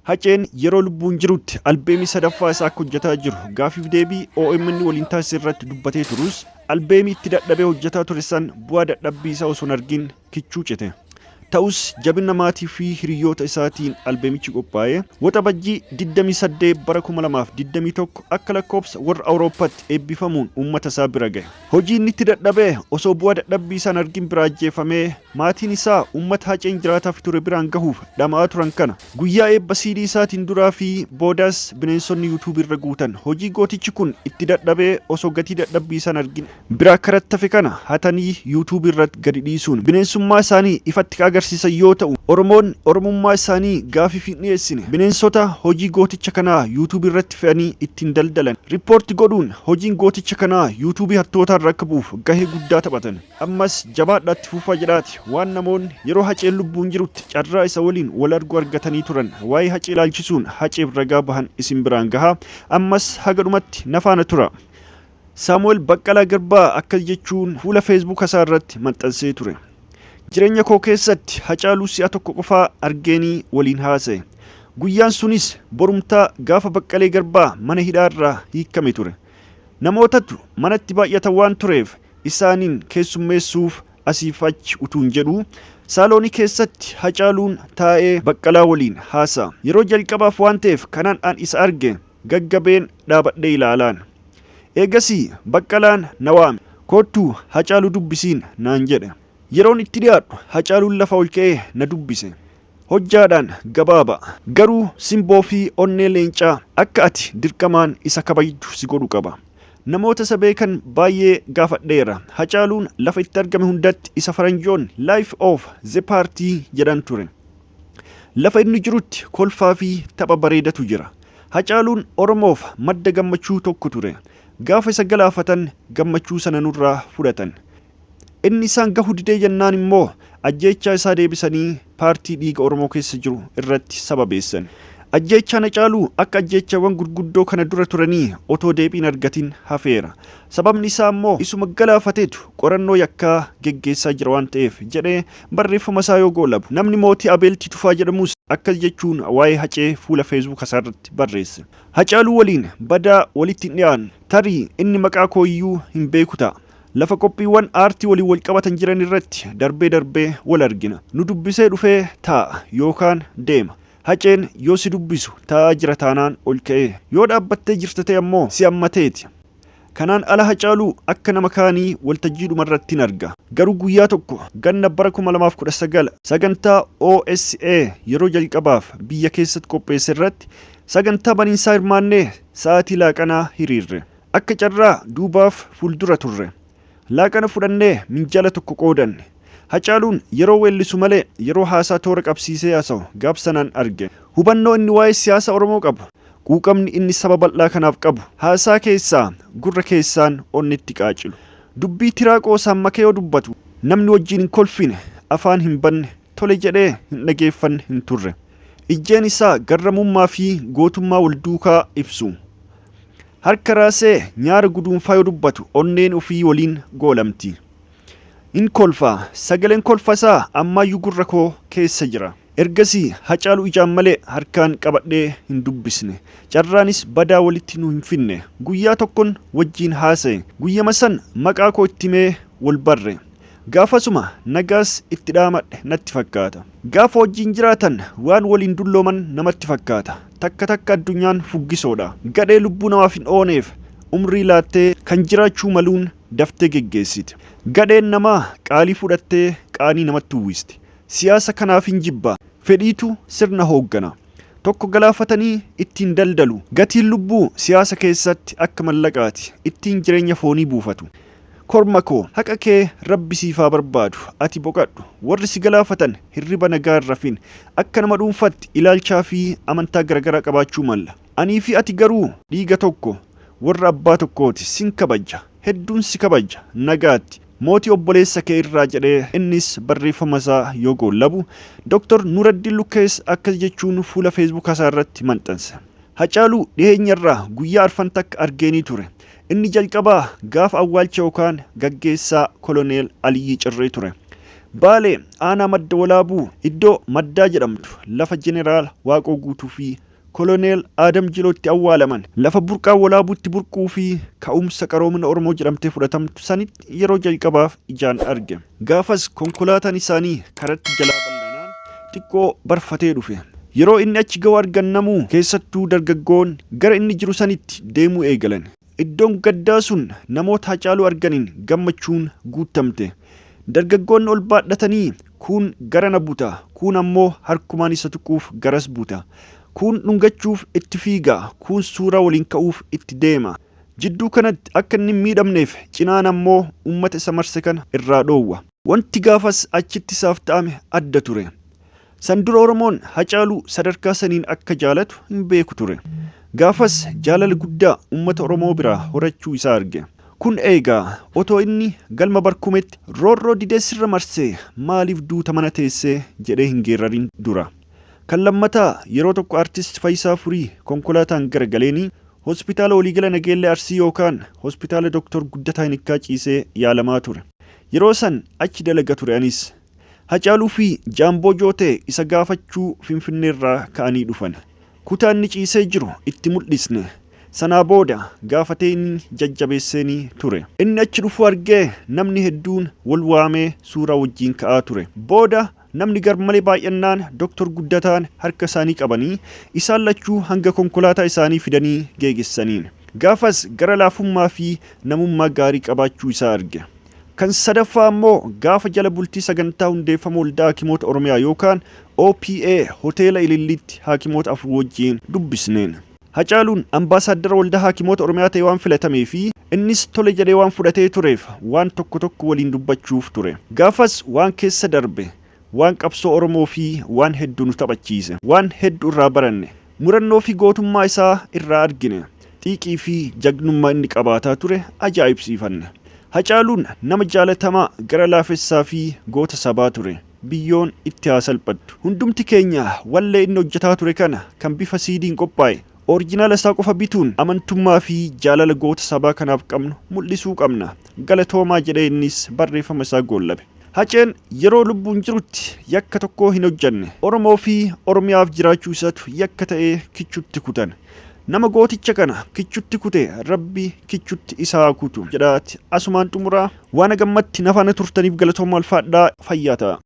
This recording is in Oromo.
Haceen yeroo lubbuun jirutti albeemii sadaffaa isaa akka hojjetaa jiru gaafiif deebii OMN waliin taasise irratti dubbatee turus, albeemii itti dadhabee hojjetaa ture san bu'aa dadhabbii isaa osoo hin argin kichuu cite. Ta'us jabina maatii fi hiriyyoota isaatiin albeemichi qophaa'ee Waxabajjii 28 bara 2021 akka lakkoofsa warra Awurooppatti eebbifamuun uummata isaa bira gahe. Hojii inni itti dadhabee osoo bu'aa dadhabbii isaa hin argin biraa ajjeefamee maatiin isaa uummata Haceen jiraataafi ture biraan gahuuf dhama'aa turan kana guyyaa eebba CD isaatiin duraa fi boodas bineensonni YouTube irra guutan hojii gootichi kun itti dadhabee osoo gatii dadhabbii isaa hin argin biraa karattafe kana hatanii YouTube irratti gadi dhiisuun bineensummaa isaanii ifatti ka agarsiisan yoo ta'u, Oromoonni Oromummaa isaanii gaafiif hin dhiyeessine bineensota hojii gooticha kanaa YouTube irratti fe'anii ittiin daldalan report godhuun hojiin gooticha kanaa YouTube hattootaa irra akka bu'uuf gahee guddaa taphatan. Ammas jabaadhaa itti fufaa jedhaati waan namoonni yeroo Haceen lubbuun jirutti carraa isa waliin wal arguu argatanii turan waa'ee Hacee ilaalchisuun Haceef ragaa bahan isin biraan gaha. Ammas haga dhumatti na faana tura. Saamu'eel Baqqalaa Garbaa akkas jechuun fuula Facebook isaa irratti maxxansee ture. Jireenya koo keessatti Hacaaluu si'a tokko qofaa argeenii waliin haasa'e. Guyyaan sunis borumtaa gaafa Baqqalee Garbaa mana hidhaa irraa hiikkame ture. Namootatu manatti baay'ata waan tureef isaaniin keessummeessuuf asiif achi utuun jedhuu saaloonii keessatti Hacaaluun taa'ee Baqqalaa waliin haasa'a. Yeroo jalqabaaf waan ta'eef kanan an isa arge gaggabeen dhaabadhee ilaalaan. Eegasii Baqqalaan na waame. Koottu Hacaaluu dubbisiin naan jedhe. Yeroon itti dhiyaadhu Hacaaluun lafaa ol ka'ee na dubbise. Hojjaadhaan gabaaba. Garuu simboo fi onnee leencaa akka ati dirqamaan isa kabajdu si godhu qaba. Namoota isa beekan baay'ee gaafadheera. Hacaaluun lafa itti argame hundatti isa faranjoonni life of the party jedhan ture. Lafa inni jirutti kolfaa fi tapha bareedatu jira. Hacaaluun Oromoof madda gammachuu tokko ture. Gaafa isa galaafatan gammachuu sana nurraa fudhatan. Inni isaan gahu didee jennaan immoo ajjeechaa isaa deebisanii paartii dhiiga Oromoo keessa jiru irratti sababeessan. Ajjeechaan Hacaaluu akka ajjeechaawwan gurguddoo kana dura turanii otoo deebii hin argatin hafeera. Sababni isaa immoo isuma galaafatetu qorannoo yakkaa geggeessaa jira waan ta'eef jedhee barreeffama isaa yoo goolabu, namni Mootii Abeeltii Tufaa jedhamus akkas jechuun waa'ee Hacee fuula Facebook isaa irratti barreesse. Hacaaluu waliin badaa walitti hin dhiyaannu. Tarii inni maqaa koo iyyuu hin beeku ta'a. Lafa qophiiwwan aartii waliin walqabatan jiran irratti darbee darbee wal argina. Nu dubbisee dhufee taa'a yookaan deema. Haceen yoo si dubbisu taa'aa jira taanaan ol ka'ee, yoo dhaabbattee jirta ta'e ammoo si hammateeti. Kanaan ala Hacaaluu akka nama kaanii waltajjiidhuma irrattin arga. Garuu guyyaa tokko ganna bara 2019 sagantaa OSA yeroo jalqabaaf biyya keessatti qopheesse irratti sagantaa baniinsaa hirmaannee sa'aatii laaqanaa hiriirre. Akka carraa duubaaf fuuldura turre. Laaqana fudhannee minjaala tokko qoodanne. Hacaaluun yeroo weellisu malee yeroo haasaa toora qabsiisee haasa'u gaaf sanan arge. Hubannoo inni waa'ee siyaasa Oromoo qabu, quuqamni inni saba bal'aa kanaaf qabu haasaa keessaa gurra keessaan onnetti qaacilu. Dubbii tiraa qoosaan makee yoo dubbatu namni wajjin hin kolfine, afaan hin banne, tole jedhee hin dhageeffanne hin turre. Ijjeen isaa garramummaa fi gootummaa wal duukaa ibsu. Harka raasee nyaara guduunfaa yoo dubbatu onneen ofii waliin goolamti. In kolfa. Sagaleen kolfa isaa ammaayyuu gurra koo keessa jira. Ergasii Hacaaluu ijaan malee harkaan qabadhee hin dubbisne. Carraanis badaa walitti nu hin finne. Guyyaa tokkon wajjiin haasa'e. Guyyama san maqaa koo itti himee wal barre. Gaafasuma nagaas itti dhaamadhe natti fakkaata. Gaafa wajjiin jiraatan waan waliin dullooman namatti fakkaata. Takka takka addunyaan fuggisoodha. Gadhee lubbuu namaaf hin ooneef umrii laattee kan jiraachuu maluun daftee geggeessiti. Gadheen namaa qaalii fudhattee qaanii namatti uwwisti. Siyaasa kanaafin jibba. Fedhiitu sirna hooggana. Tokko galaafatanii ittiin daldalu. Gatiin lubbuu siyaasa keessatti akka mallaqaati. Ittiin jireenya foonii buufatu. Korma koo, haqa kee Rabbi siif haa barbaadu. Ati boqadhu. Warri si galaafatan hirriba nagaa hin rafin. Akka nama dhuunfatti ilaalchaa fi amantaa garagaraa qabaachuu malla. Anii fi ati garuu dhiiga tokko, warra abbaa tokkooti. Sin kabajja. Hedduun si kabajja. Nagaatti. Mootii obboleessa kee irraa jedhee innis barreeffama isaa yoo goollabu, Dr. Nuraddiin Lukkees akkas jechuun fuula Feesbuuka isaa irratti maxxanse. Hacaaluu dhiheenya irraa guyyaa arfan takka argeenii ture. Inni jalqabaa gaafa awwaalcha yookaan gaggeessaa Koloneel Aliyyii Cirrii ture. Baalee aanaa Madda Walaabuu iddoo Maddaa jedhamtu lafa Jeneraal Waaqoo Guutuu fi Koloneel Aadam Jilootti awwaalaman lafa burqaan Walaabuutti burquu fi ka'umsa qaroomina Oromoo jedhamtee fudhatamtu sanitti yeroo jalqabaaf ijaan arge. Gaafas konkolaataan isaanii karatti jalaa bal'anaan xiqqoo barfatee dhufe. Yeroo inni achi ga'u argan namuu keessattuu dargaggoon gara inni jiru sanitti deemuu eegalan. Iddoon gaddaa sun namoota Hacaaluu arganiin gammachuun guuttamte. Dargaggoonni ol baadhatanii kuun garana buta, kuun ammoo harkumaan isa tuquuf garas buta. Kuun dhungachuuf itti fiiga, kuun suuraa waliin ka'uuf itti deema. Jidduu kanatti akka inni hin miidhamneef cinaan ammoo uummata isa marse kana irraa dhoowwa. Wanti gaafas achitti isaaf ta'ame adda ture. San dura Oromoon Hacaaluu sadarkaa saniin akka jaalatu hin beeku ture. Gaafas jaalala guddaa uummata Oromoo biraa horachuu isaa arge. Kun eegaa otoo inni galma Barkumetti roorroo didee sirra marsee maaliif duuta mana teessee jedhee hin geerarin dura. Kan lammataa yeroo tokko Artist Fayisaa Furii konkolaataan garagaleenii Hospitaala Waliigala Nageellee Arsii yookaan Hospitaala Doktor Guddataa Hinikkaa ciisee yaalamaa ture. Yeroo san achi dalaga ture anis. Hacaaluu fi Jaamboo Jootee isa gaafachuu Finfinneerraa ka'anii dhufan. Kutaa inni ciisee jiru itti mul'isne. Sanaa booda gaafatee inni jajjabeesseenii ture. Inni achi dhufuu argee namni hedduun wal waamee suuraa wajjin ka'aa ture. Booda namni garmalee baay'annaan Doktor Guddataan harka isaanii qabanii isaan lachuu hanga konkolaataa isaanii fidanii geegessaniin. Gaafas gara laafummaa fi namummaa gaarii qabaachuu isaa arge. Kan sadaffaa ammoo gaafa jala bultii sagantaa hundeeffama Waldaa Hakimoota Oromiyaa yookaan OPA Hoteela Ililliitti haakimoota 4 wajjin dubbisneen. Hacaaluun ambaasaaddara Waldaa Haakimoota Oromiyaa ta'ee waan filatamee fi innis tole jedhee waan fudhatee tureef waan tokko tokko waliin dubbachuuf ture. Gaafas waan keessa darbe, waan qabsoo Oromoo fi waan heddu nu taphachiise. Waan heddu irraa baranne. Murannoo fi gootummaa isaa irraa argine. Xiiqii fi jagnummaa inni qabaataa ture ajaa'ibsiifanne. Hacaaluun nama jaalatamaa, gara laafessaa fi goota sabaa ture. Biyyoon itti haa salphattu. Hundumti keenya wallee inni hojjetaa ture kana kan bifa CD'n qophaa'e orijinaala isaa qofa bituun amantummaa fi jaalala goota sabaa kanaaf qabnu mul'isuu qabna. Galatoomaa jedhee innis barreeffama isaa goollabe. Haceen yeroo lubbuun jirutti yakka tokkoo hin hojjanne. Oromoo fi Oromiyaaf jiraachuu isaatu yakka ta'ee kichutti kutan. Nama gooticha kana kichutti kute Rabbi kichutti isa haa kutu jedhaati asumaan xumuraa. Waan hagammatti na faana turtaniif galatoomaa, ulfaadhaa, fayyaa ta'a.